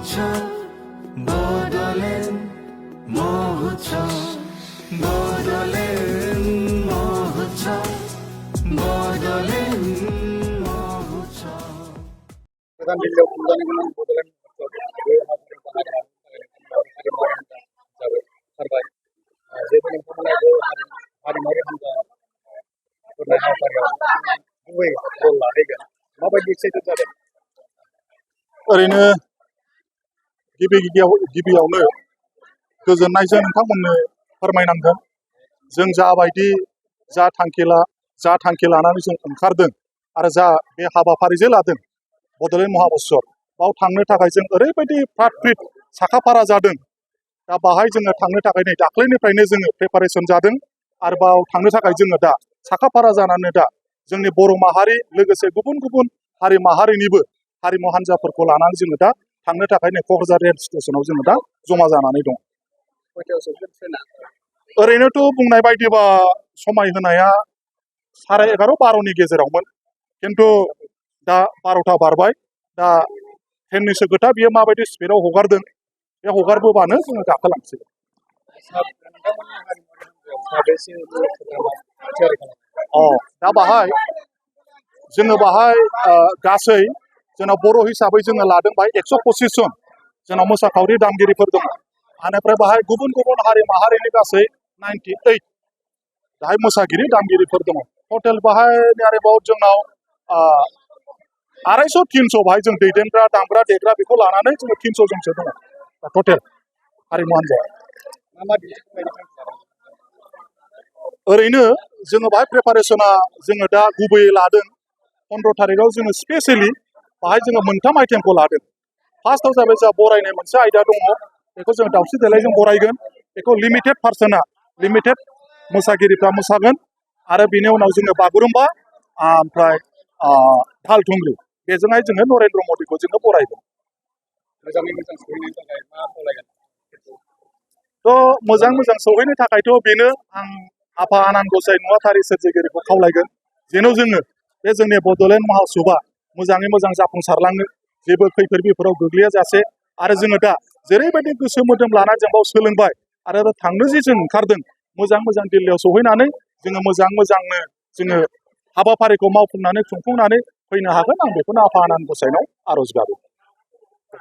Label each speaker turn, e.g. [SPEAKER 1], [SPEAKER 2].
[SPEAKER 1] Mohotsov, Bodoland Mohotsov, Bodoland Mohotsov, Bodoland Mohotsov.
[SPEAKER 2] Dengan beliau kembali dengan Bodoland terbaik. Jadi nोंथांमोनाबो हारिमुआरि हान्जा फोरनि हाबाफारियाव गुबै रल लाहैगोन माबायदि एक्साइटेड जादों?
[SPEAKER 3] ओरैनो गिबियावनो गोजोननायजों नोंथांमोननो फोरमायनांगोन जों जा थांखि लानानै जों ओंखारदों आरो जा बे हाबाफारिजों लादों बड'लेण्ड महाबत्सर बाव थांनो थाखाय जों ओरैबायदि फ्रात फ्रित साखाफारा जादों दा बाहाय जोङो थांनो थाखाय नै दाख्लैनिफ्रायनो जोङो प्रिपारेसन जादों आरो बाव थांनो थाखाय जोङो दा साखाफारा जानानै दा जोंनि बर' माहारि लोगोसे गुबुन गुबुन हारि माहारिनिबो हारिमु हान्जाफोरखौ लानानै जोङो दा थांनो थाखाय नै क'क्राझार रेल स्टेसनाव जोङो दा जमा जानानै दं। ओरैनोथ' बुंनाय बायदिबा समाय होनाया 11:30-12नि गेजेरावमोन खिन्थु दा 12था बारबाय दा ट्रेननिसो खोथा बियो माबायदि स्पिडआव हगारदों बे हगारबोबानो जोङो गाखोलांसै। दा बाहाय जोङो गासै जोंनाव बर' हिसाबै जोङो लादों बाहाय 125 जन जोंनाव मोसाखावरि दामगिरिफोर दङ बेनिफ्राय बाहाय गुबुन गुबुन हारि माहारिनि गासै 98 दाहाय मोसागिरि दामगिरिफोर दङ टटेल बाहाय आरोबाव जोंनाव 250-300 बाहाय जों दैदेनग्रा दामग्रा देग्रा बेखौ लानानै जोङो 300 जनसो दङ टटेल हारिमु हान्जाया। ओरैनो जोङो बाहाय प्रिपारेसना जोङो दा गुबैयै लादों 15 तारिखआव जोङो स्पेसियेलि बाहाय जोङो 3 आइटेमखौ लादों। फार्स्टआव जाबाय जोंहा बरायनाय मोनसे आयदा दङ बेखौ जों दावस्रि देलायजों बरायगोन बेखौ लिमिटेड मोसागिरिफ्रा मोसागोन आरो बिनि उनाव जोङो बागुरुम्बा ओमफ्राय दाहाल थुंग्रि बेजोंहाय जोङो नरेन्द्र मदिखौ जोङो बरायगोन। मोजां सौहैनो थाखायथ' बेनो आं आफा आनान गसाइ नुवाथारि सोरजिगिरिखौ खावलायगोन जेन' जोङो बे जोंनि बड'लेण्ड महात्सबआ मोजाङै मोजां जाफुंसारलाङो जेबो खैफोद बिफोराव गोग्लैयाजासे आरो जोङो दा जेरैबायदि गोसो मोदोम लानानै जों बाव सोलोंबाय आरो थांनो जे जों ओंखारदों मोजां दिल्लीयाव सौहैनानै जोङो मोजांनो जोङो हाबाफारिखौ मावफुंनानै खुंफुंनानै फैनो हागोन आं बेखौनो आफा आनान गसाइनाव आर'ज गाबो।